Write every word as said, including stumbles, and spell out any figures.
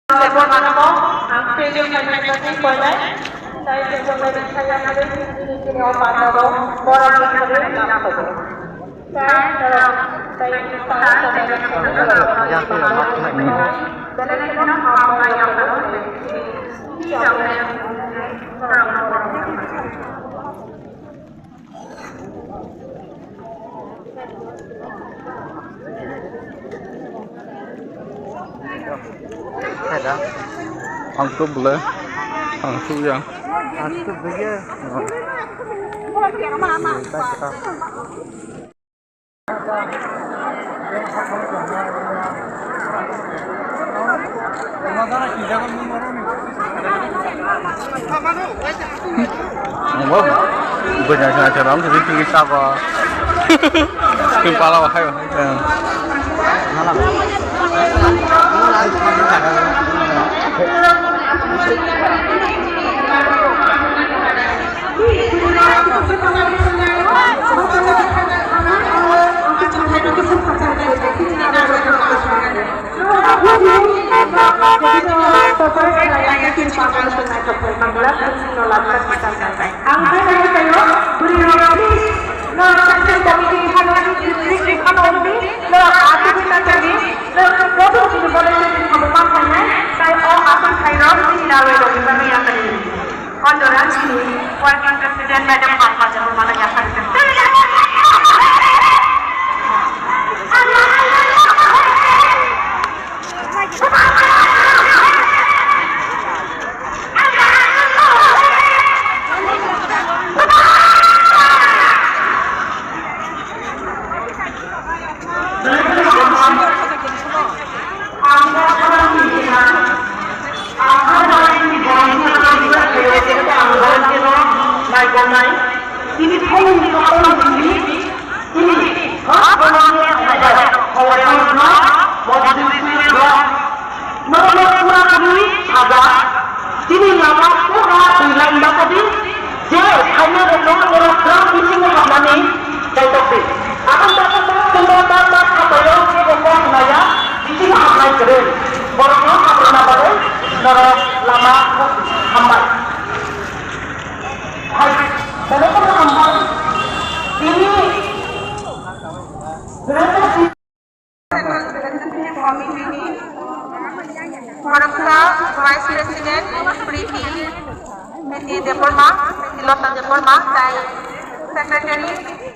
Tei borok rok ang stage o phai phai bagwi koinai. Tei tei borok rok saya nai tini tini o panda rok borok rok khabe lam kobo. Tei borok tei tei tei belai kheno hambai rok. Ang tu bole, ang tu yang. Ang tu bole. Bo bujai sa sa ram sini tinggi sabo. Tinggi pala wa hai wa. Honorary Working President Madam Pangkaj Kumar Yasari. Chini lama pura twi line bakadi, je khaina rokno oro gram bisingo hapnani kaitok di. Aboni bagwi bo chwngno ta ta khapaio kebo kok naya bisingo hapnai kwrwi. Borokno haprwna bagwi norok lama hambai. Hai, belai kheno hambai. Tini Khoroksa Vice President Priti, Priti Debbarma, Priti Lota Debbarma, tei Secretary